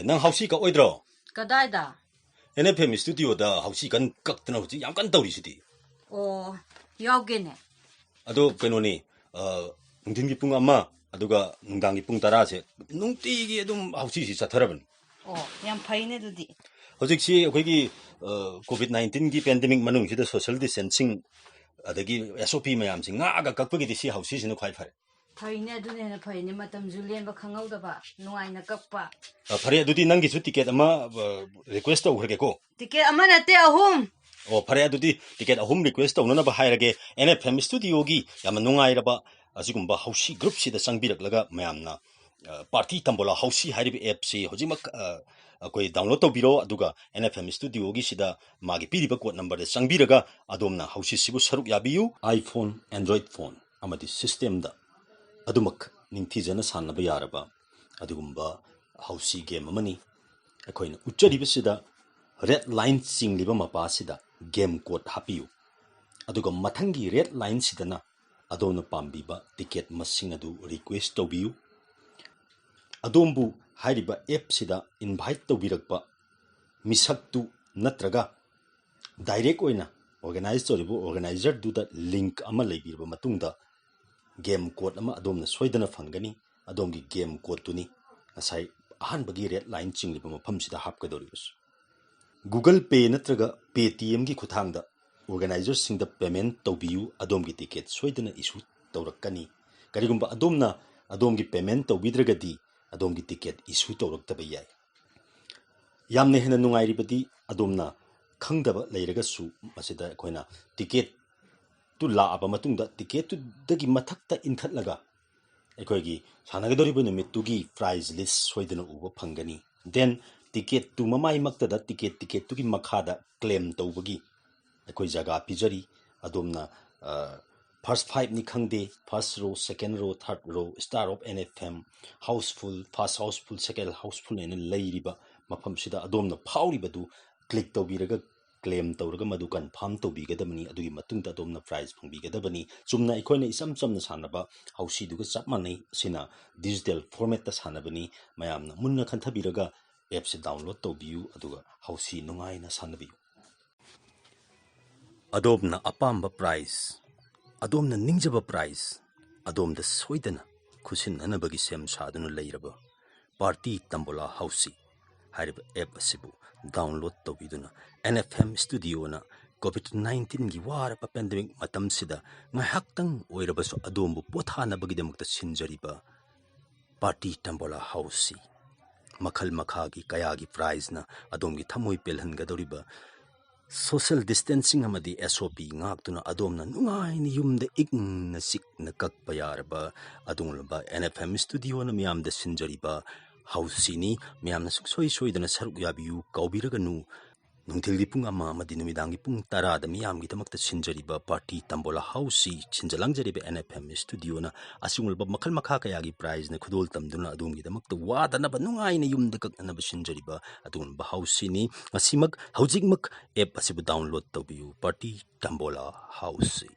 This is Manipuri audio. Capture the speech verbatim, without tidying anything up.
ꯅꯪ ꯍꯥꯎꯁꯤ ꯀꯛꯑꯣꯏꯗ꯭ꯔꯣ? ꯀꯗꯥꯏꯗ? ꯑꯦꯟ ꯑꯦꯐ ꯑꯦꯝ ꯏꯁꯇꯨꯗꯤꯑꯣꯗ ꯍꯥꯎꯁꯤ ꯀꯟ ꯀꯛꯇꯅ ꯍꯧꯖꯤꯛ ꯌꯥꯝ ꯀꯟꯅ ꯇꯧꯔꯤꯁꯤꯗꯤ꯫ ꯑꯣ, ꯌꯥꯎꯒꯦꯅꯦ꯫ ꯑꯗꯣ ꯀꯩꯅꯣꯅꯤ, ꯑ, ꯅꯨꯡꯊꯤꯟꯒꯤ ꯄꯨꯡ ꯑꯃ ꯑꯗꯨꯒ ꯅꯨꯡꯗꯥꯡꯒꯤ ꯄꯨꯡ ꯇꯔꯥꯁꯦ ꯅꯨꯡꯇꯤꯒꯤ ꯑꯗꯨꯝ ꯍꯥꯎꯁꯤꯁꯤ ꯆꯠꯊꯔꯕꯅꯤ꯫ ꯑꯣ, ꯌꯥꯝ ꯐꯩꯅꯦ ꯑꯗꯨꯗꯤ꯫ ꯍꯧꯖꯤꯛꯁꯤ ꯑꯩꯈꯣꯏꯒꯤ, ꯑ, ꯀꯣꯚꯤꯗ ꯅꯥꯏꯟꯇꯤꯟꯒꯤ ꯄꯦꯟꯗꯦꯃꯤꯛ ꯃꯅꯨꯡꯁꯤꯗ ꯁꯣꯁꯤꯌꯦꯜ ꯗꯤꯁꯇꯦꯟꯁꯤꯡ ꯑꯗꯒꯤ ꯑꯦꯁ ꯑꯣ ꯄꯤ ꯃꯌꯥꯝꯁꯤ ꯉꯥꯛꯑꯒ ꯀꯛꯄꯒꯤꯗꯤ ꯁꯤ ꯍꯥꯎꯁꯤꯁꯤꯅ ꯈ꯭ꯋꯥꯏ ꯐꯔꯦ꯫ ꯐꯩꯅꯦ, ꯑꯗꯨꯅ ꯍꯦꯟꯅ ꯐꯩꯅꯦ, ꯃꯇꯝꯁꯨ ꯂꯦꯟꯕ ꯈꯪꯍꯧꯗꯕ, ꯅꯨꯡꯉꯥꯏꯅ ꯀꯛꯄ꯫ ꯑ, ꯐꯔꯦ, ꯑꯗꯨꯗꯤ ꯅꯪꯒꯤꯁꯨ ꯇꯤꯀꯦꯠ ꯑꯃ, ꯑ, ꯔꯤꯀ꯭ꯋꯦꯁ ꯇꯧꯈ꯭ꯔꯒꯦꯀꯣ꯫ ꯇꯤꯀꯦꯠ ꯑꯃ ꯅꯠꯇꯦ, ꯑꯍꯨꯝ꯫ ꯑꯣ, ꯐꯔꯦ, ꯑꯗꯨꯗꯤ ꯇꯤꯀꯦꯠ ꯑꯍꯨꯝ ꯔꯤꯀ꯭ꯋꯦꯁ ꯇꯧꯅꯅꯕ ꯍꯥꯏꯔꯒꯦ꯫ ꯑꯦꯟ ꯑꯦꯐ ꯑꯦꯝ ꯏꯁꯇꯨꯗꯤꯑꯣꯒꯤ ꯌꯥꯝꯅ ꯅꯨꯡꯉꯥꯏꯔꯕ ꯑꯁꯤꯒꯨꯝꯕ ꯍꯥꯎꯁꯤ ꯒ꯭ꯔꯨꯞꯁꯤꯗ ꯆꯪꯕꯤꯔꯛꯂꯒ ꯃꯌꯥꯝꯅ, ꯑ, ꯄꯥꯔꯇꯤ ꯇꯝꯕꯣꯂꯥ ꯍꯥꯎꯁꯤ ꯍꯥꯏꯔꯤꯕ ꯑꯦꯞꯁꯤ ꯍꯧꯖꯤꯛꯃꯛ, ꯑ, ꯑꯩꯈꯣꯏ ꯗꯥꯎꯟꯂꯣꯗ ꯇꯧꯕꯤꯔꯣ, ꯑꯗꯨꯒ ꯑꯦꯟ ꯑꯦꯐ ꯑꯦꯝ ꯏꯁꯇꯨꯗꯤꯑꯣꯒꯤꯁꯤꯗ ꯃꯥꯒꯤ ꯄꯤꯔꯤꯕ ꯀꯣꯗ ꯅꯝꯕꯔꯗ ꯆꯪꯕꯤꯔꯒ ꯑꯗꯣꯝꯅ ꯍꯥꯎꯁꯤꯁꯤꯕꯨ ꯁꯔꯨꯛ ꯌꯥꯕꯤꯌꯨ꯫ ꯑꯥꯏꯐꯣꯟ, ꯑꯦꯟꯗ꯭ꯔꯣꯏꯗ ꯐꯣꯟ ꯑꯃꯗꯤ ꯁꯤꯁꯇꯦꯝꯗ ꯑꯗꯨꯃꯛ ꯅꯤꯡꯊꯤꯖꯅ ꯁꯥꯟꯅꯕ ꯌꯥꯔꯕ ꯑꯗꯨꯒꯨꯝꯕ ꯍꯥꯎꯁꯤ ꯒꯦꯝ ꯑꯃꯅꯤ꯫ ꯑꯩꯈꯣꯏꯅ ꯎꯠꯆꯔꯤꯕꯁꯤꯗ ꯔꯦꯗ ꯂꯥꯏꯟ ꯆꯤꯡꯂꯤꯕ ꯃꯄꯥꯁꯤꯗ ꯒꯦꯝ ꯀꯣꯗ ꯍꯥꯞꯄꯤꯌꯨ, ꯑꯗꯨꯒ ꯃꯊꯪꯒꯤ ꯔꯦꯗ ꯂꯥꯏꯟꯁꯤꯗꯅ ꯑꯗꯣꯝꯅ ꯄꯥꯝꯕꯤꯕ ꯇꯤꯀꯦꯠ ꯃꯁꯤꯡ ꯑꯗꯨ ꯔꯤꯀ꯭ꯋꯦꯁ ꯇꯧꯕꯤꯌꯨ꯫ ꯑꯗꯣꯝꯕꯨ ꯍꯥꯏꯔꯤꯕ ꯑꯦꯞꯁꯤꯗ ꯏꯟꯚꯥꯏꯠ ꯇꯧꯕꯤꯔꯛꯄ ꯃꯤꯁꯛꯇꯨ ꯅꯠꯇ꯭ꯔꯒ ꯗꯥꯏꯔꯦꯛ ꯑꯣꯏꯅ ꯑꯣꯔꯒꯅꯥꯏꯖ ꯇꯧꯔꯤꯕ ꯑꯣꯔꯒꯅꯥꯏꯖꯔꯗꯨꯗ ꯂꯤꯡꯛ ꯑꯃ ꯂꯩꯕꯤꯔꯕ ꯃꯇꯨꯡꯗ ꯒꯦꯝ ꯀꯣꯗ ꯑꯃ ꯑꯗꯣꯝꯅ ꯁꯣꯏꯗꯅ ꯐꯪꯒꯅꯤ꯫ ꯑꯗꯣꯝꯒꯤ ꯒꯦꯝ ꯀꯣꯗꯇꯨꯅꯤ ꯉꯁꯥꯏ ꯑꯍꯥꯟꯕꯒꯤ ꯔꯦꯗ ꯂꯥꯏꯟ ꯆꯤꯡꯂꯤꯕ ꯃꯐꯝꯁꯤꯗ ꯍꯥꯞꯀꯗꯧꯔꯤꯕꯁꯤ꯫ ꯒꯨꯒꯜ ꯄꯦ ꯅꯠꯇ꯭ꯔꯒ ꯄꯦ ꯇꯤ ꯑꯦꯝꯒꯤ ꯈꯨꯠꯊꯥꯡꯗ ꯑꯣꯔꯒꯅꯥꯏꯖꯔꯁꯤꯡꯗ ꯄꯦꯃꯦꯟ ꯇꯧꯕꯤꯌꯨ, ꯑꯗꯣꯝꯒꯤ ꯇꯤꯀꯦꯠ ꯁꯣꯏꯗꯅ ꯏꯁꯨ ꯇꯧꯔꯛꯀꯅꯤ꯫ ꯀꯔꯤꯒꯨꯝꯕ ꯑꯗꯣꯝꯅ ꯑꯗꯣꯝꯒꯤ ꯄꯦꯃꯦꯟ ꯇꯧꯕꯤꯗ꯭ꯔꯒꯗꯤ ꯑꯗꯣꯝꯒꯤ ꯇꯤꯀꯦꯠ ꯏꯁꯨ ꯇꯧꯔꯛꯇꯕ ꯌꯥꯏ꯫ ꯌꯥꯝꯅ ꯍꯦꯟꯅ ꯅꯨꯡꯉꯥꯏꯔꯤꯕꯗꯤ ꯑꯗꯣꯝꯅ ꯈꯪꯗꯕ ꯂꯩꯔꯒꯁꯨ ꯃꯁꯤꯗ ꯑꯩꯈꯣꯏꯅ ꯇꯤꯀꯦꯠꯇꯨ ꯂꯥꯛꯑꯕ ꯃꯇꯨꯡꯗ ꯇꯤꯀꯦꯠꯇꯨꯗꯒꯤ ꯃꯊꯛꯇ ꯏꯟꯈꯠꯂꯒ ꯑꯩꯈꯣꯏꯒꯤ ꯁꯥꯟꯅꯒꯗꯧꯔꯤꯕ ꯅꯨꯃꯤꯠꯇꯨꯒꯤ ꯄ꯭ꯔꯥꯏꯖ ꯂꯤꯁ ꯁꯣꯏꯗꯅ ꯎꯕ ꯐꯪꯒꯅꯤ꯫ ꯗꯦꯟ ꯇꯤꯀꯦꯠꯇꯨ ꯃꯃꯥꯏꯃꯛꯇꯗ ꯇꯤꯀꯦꯠ, ꯇꯤꯀꯦꯠꯇꯨꯒꯤ ꯃꯈꯥꯗ ꯀ꯭ꯂꯦꯝ ꯇꯧꯕꯒꯤ ꯑꯩꯈꯣꯏ ꯖꯒꯥ ꯄꯤꯖꯔꯤ꯫ ꯑꯗꯣꯝꯅ, ꯑ, ꯐꯥꯔꯁ ꯐꯥꯏꯚꯅꯤ ꯈꯪꯗꯦ, ꯐꯥꯔꯁ ꯔꯣ, ꯁꯦꯀꯦꯟ row, third row, star of N F M, houseful, first houseful, second houseful ꯍꯥꯏꯅ ꯂꯩꯔꯤꯕ ꯃꯐꯝꯁꯤꯗ ꯑꯗꯣꯝꯅ ꯐꯥꯎꯔꯤꯕꯗꯨ ꯀ꯭ꯂꯤꯛ ꯇꯧꯕꯤꯔꯒ ꯀ꯭ꯂꯦꯝ ꯇꯧꯔꯒ ꯃꯗꯨ ꯀꯟꯐꯥꯔꯝ ꯇꯧꯕꯤꯒꯗꯕꯅꯤ꯫ ꯑꯗꯨꯒꯤ ꯃꯇꯨꯡꯗ ꯑꯗꯣꯝꯅ ꯄ꯭ꯔꯥꯏꯖ ꯐꯪꯕꯤꯒꯗꯕꯅꯤ꯫ ꯆꯨꯝꯅ ꯑꯩꯈꯣꯏꯅ ꯏꯆꯝ ꯆꯝꯅ ꯁꯥꯟꯅꯕ ꯍꯥꯎꯁꯤꯗꯨꯒ ꯆꯞ ꯃꯥꯟꯅꯩ꯫ ꯑꯁꯤꯅ ꯗꯤꯖꯤꯇꯦꯜ ꯐꯣꯔꯃꯦꯠꯇ ꯁꯥꯟꯅꯕꯅꯤ꯫ ꯃꯌꯥꯝꯅ ꯃꯨꯟꯅ ꯈꯟꯊꯕꯤꯔꯒ ꯑꯦꯞꯁꯤ ꯗꯥꯎꯟꯂꯣꯗ ꯇꯧꯕꯤꯌꯨ, ꯑꯗꯨꯒ ꯍꯧꯁꯤ ꯅꯨꯡꯉꯥꯏꯅ ꯁꯥꯟꯅꯕꯤꯌꯨ꯫ ꯑꯗꯣꯝꯅ ꯑꯄꯥꯝꯕ ꯄ꯭ꯔꯥꯏꯖ, ꯑꯗꯣꯝꯅ ꯅꯤꯡꯖꯕ ꯄ꯭ꯔꯥꯏꯖ, ꯑꯗꯣꯝꯗ ꯁꯣꯏꯗꯅ ꯈꯨꯠꯁꯤꯟꯅꯅꯕꯒꯤ ꯁꯦꯝ ꯁꯥꯗꯨꯅ ꯂꯩꯔꯕ ꯄꯥꯔꯇꯤ ꯇꯝꯕꯣꯂꯥ ꯍꯧꯁꯤ ꯍꯥꯏꯔꯤꯕ ꯑꯦꯞ ꯑꯁꯤꯕꯨ ꯗꯥꯎꯟꯂꯣꯗ ꯇꯧꯕꯤꯗꯨꯅ, ꯑꯦꯟ ꯑꯦꯐ ꯑꯦꯝ ꯁ꯭ꯇꯨꯗꯤꯑꯣꯅ ꯀꯣꯚꯤꯗ ꯅꯥꯏꯟꯇꯤꯟꯒꯤ ꯋꯥꯔꯕ ꯄꯦꯟꯗꯦꯃꯤꯛ ꯃꯇꯝꯁꯤꯗ ꯉꯥꯏꯍꯥꯛꯇꯪ ꯑꯣꯏꯔꯕꯁꯨ ꯑꯗꯣꯝꯕꯨ ꯄꯣꯊꯥꯅꯕꯒꯤꯗꯃꯛꯇ ꯁꯤꯟꯖꯔꯤꯕ ꯄꯥꯔꯇꯤ ꯇꯝꯕꯣꯂꯥ ꯍꯧꯁꯤ ꯃꯈꯜ ꯃꯈꯥꯒꯤ ꯀꯌꯥꯒꯤ ꯄ꯭ꯔꯥꯏꯖꯅ ꯑꯗꯣꯝꯒꯤ ꯊꯃꯣꯏ ꯄꯦꯜꯍꯟꯒꯗꯧꯔꯤꯕ, ꯁꯣꯁꯤꯌꯦꯜ ꯗꯤꯁꯇꯦꯟꯁꯤꯡ ꯑꯃꯗꯤ ꯑꯦꯁ ꯑꯣ ꯄꯤ ꯉꯥꯛꯇꯨꯅ ꯑꯗꯣꯝꯅ ꯅꯨꯡꯉꯥꯏꯅ ꯌꯨꯝꯗ ꯏꯪꯅ ꯆꯤꯛꯅ ꯀꯛꯄ ꯌꯥꯔꯕ ꯑꯗꯨꯒꯨꯝꯂꯕ ꯑꯦꯟ ꯑꯦꯐ ꯑꯦꯝ ꯁ꯭ꯇꯨꯗꯤꯑꯣꯅ ꯃꯤꯌꯥꯝꯗ ꯁꯤꯟꯖꯔꯤꯕ ꯍꯧꯁꯤꯅꯤ꯫ ꯃꯤꯌꯥꯝꯅ ꯁꯨꯡꯁꯣꯏ ꯁꯣꯏꯗꯅ ꯁꯔꯨꯛ ꯌꯥꯕꯤꯌꯨ, ꯀꯥꯎꯕꯤꯔꯒꯅꯨ꯫ ꯅꯨꯡꯊꯤꯜꯒꯤ ꯄꯨꯡ ꯑꯃ ꯑꯃꯗꯤ ꯅꯨꯃꯤꯗꯥꯡꯒꯤ ꯄꯨꯡ ꯇꯔꯥꯗ ꯃꯤꯌꯥꯝꯒꯤꯗꯃꯛꯇ ꯁꯤꯟꯖꯔꯤꯕ ꯄꯥꯔꯇꯤ ꯇꯝꯕꯣꯂꯥ ꯍꯧꯁꯤ ꯁꯤꯟꯖ ꯂꯥꯡꯖꯔꯤꯕ ꯑꯦꯟ ꯑꯦꯐ ꯑꯦꯝ ꯁ꯭ꯇꯨꯗꯤꯑꯣꯅ ꯑꯁꯤꯒꯨꯝꯂꯕ ꯃꯈꯜ ꯃꯈꯥ ꯀꯌꯥꯒꯤ ꯄ꯭ꯔꯥꯏꯖꯅ ꯈꯨꯗꯣꯜ ꯇꯝꯗꯨꯅ ꯑꯗꯣꯝꯒꯤꯗꯃꯛꯇ ꯋꯥꯗꯅꯕ ꯅꯨꯡꯉꯥꯏꯅ ꯌꯨꯝꯗ ꯀꯛꯅꯅꯕ ꯁꯤꯟꯖꯔꯤꯕ ꯑꯗꯨꯒꯨꯝꯂꯕ ꯍꯧꯁꯤꯅꯤ꯫ ꯉꯁꯤꯃꯛ, ꯍꯧꯖꯤꯛꯃꯛ ꯑꯦꯞ ꯑꯁꯤꯕꯨ ꯗꯥꯎꯟꯂꯣꯗ ꯇꯧꯕꯤꯌꯨ, ꯄꯥꯔꯇꯤ ꯇꯝꯕꯣꯂꯥ ꯍꯧꯁꯤ꯫